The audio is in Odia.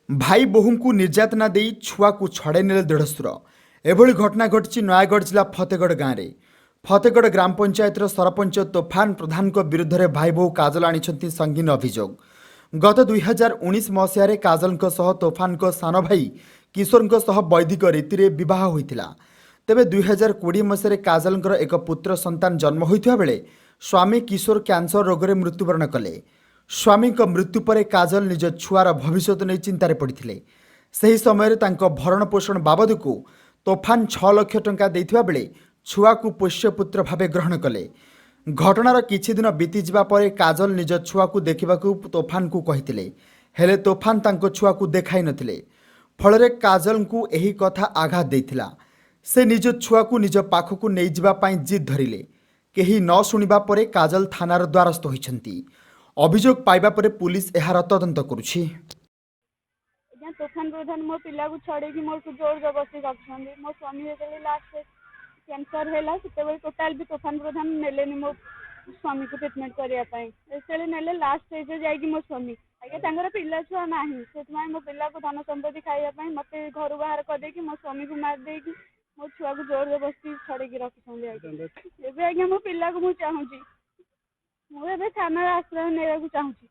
ଭାଇ ବୋହୂଙ୍କୁ ନିର୍ଯାତନା ଦେଇ ଛୁଆକୁ ଛଡ଼ାଇ ନେଲେ ଦେଢ଼ଶୁର। ଏଭଳି ଘଟଣା ଘଟିଛି ନୟାଗଡ଼ ଜିଲ୍ଲା ଫତେଗଡ଼ ଗାଁରେ। ଫତେଗଡ଼ ଗ୍ରାମ ପଞ୍ଚାୟତର ସରପଞ୍ଚ ତୋଫାନ ପ୍ରଧାନଙ୍କ ବିରୁଦ୍ଧରେ ଭାଇ ବୋହୂ କାଜଲ ଆଣିଛନ୍ତି ସଙ୍ଗୀନ ଅଭିଯୋଗ। ଗତ 2019 ମସିହାରେ କାଜଲଙ୍କ ସହ ତୋଫାନଙ୍କ ସାନ ଭାଇ କିଶୋରଙ୍କ ସହ ବୈଦିକ ରୀତିରେ ବିବାହ ହୋଇଥିଲା। ତେବେ 2020 ମସିହାରେ କାଜଲଙ୍କର ଏକ ପୁତ୍ର ସନ୍ତାନ ଜନ୍ମ ହୋଇଥିବା ବେଳେ ସ୍ୱାମୀ କିଶୋର କ୍ୟାନ୍ସର ରୋଗରେ ମୃତ୍ୟୁବରଣ କଲେ। ସ୍ୱାମୀଙ୍କ ମୃତ୍ୟୁ ପରେ କାଜଲ ନିଜ ଛୁଆର ଭବିଷ୍ୟତ ନେଇ ଚିନ୍ତାରେ ପଡ଼ିଥିଲେ। ସେହି ସମୟରେ ତାଙ୍କ ଭରଣ ପୋଷଣ ବାବଦକୁ ତୋଫାନ 6 ଲକ୍ଷ ଟଙ୍କା ଦେଇଥିବା ବେଳେ ଛୁଆକୁ ପୋଷ୍ୟପୁତ୍ର ଭାବେ ଗ୍ରହଣ କଲେ। ଘଟଣାର କିଛି ଦିନ ବିତିଯିବା ପରେ କାଜଲ ନିଜ ଛୁଆକୁ ଦେଖିବାକୁ ତୋଫାନକୁ କହିଥିଲେ। ହେଲେ ତୋଫାନ ତାଙ୍କ ଛୁଆକୁ ଦେଖାଇ ନଥିଲେ। ଫଳରେ କାଜଲଙ୍କୁ ଏହି କଥା ଆଘାତ ଦେଇଥିଲା। ସେ ନିଜ ଛୁଆକୁ ନିଜ ପାଖକୁ ନେଇଯିବା ପାଇଁ ଜିଦ୍ ଧରିଲେ। କେହି ନ ଶୁଣିବା ପରେ କାଜଲ ଥାନାର ଦ୍ୱାରସ୍ଥ ହୋଇଛନ୍ତି। ଅଭିଯୋଗ ପାଇବା ପରେ ପୁଲିସ ଏହାର ତଦନ୍ତ କରୁଛି। ଆଜ୍ଞା, ତୋଫାନ ପ୍ରଧାନ ମୋ ପିଲାକୁ ଛଡ଼େଇକି ମୋଠୁ ଜୋର ଜବରଦସ୍ତି ରଖିଛନ୍ତି। ମୋ ସ୍ୱାମୀ ଯେତେବେଳେ ଲାଷ୍ଟ କ୍ୟାନ୍ସର ହେଲା, ସେତେବେଳେ ଟୋଟାଲ ବି ତୋଫାନ ପ୍ରଧାନ ନେଲେନି ମୋ ସ୍ୱାମୀକୁ ଟ୍ରିଟମେଣ୍ଟ କରିବା ପାଇଁ। ଯେତେବେଳେ ନେଲେ, ଲାଷ୍ଟ ଷ୍ଟେଜରେ ଯାଇକି ମୋ ସ୍ୱାମୀ। ଆଜ୍ଞା, ତାଙ୍କର ପିଲା ଛୁଆ ନାହିଁ, ସେଥିପାଇଁ ମୋ ପିଲାକୁ ଧନ ସମ୍ପତ୍ତି ଖାଇବା ପାଇଁ ମୋତେ ଘରୁ ବାହାର କରିଦେଇକି, ମୋ ସ୍ୱାମୀକୁ ମାରି ଦେଇକି, ମୋ ଛୁଆକୁ ଜୋର ଜବରଦସ୍ତି ଛଡ଼େଇକି ରଖିଛନ୍ତି ଆଜ୍ଞା। ଏବେ ଆଜ୍ଞା, ମୋ ପିଲାକୁ ମୁଁ ଚାହୁଁଛି। ମୁଁ ଏବେ ଥାନାରେ ଆଶ୍ରୟ ନେବାକୁ ଚାହୁଁଛି।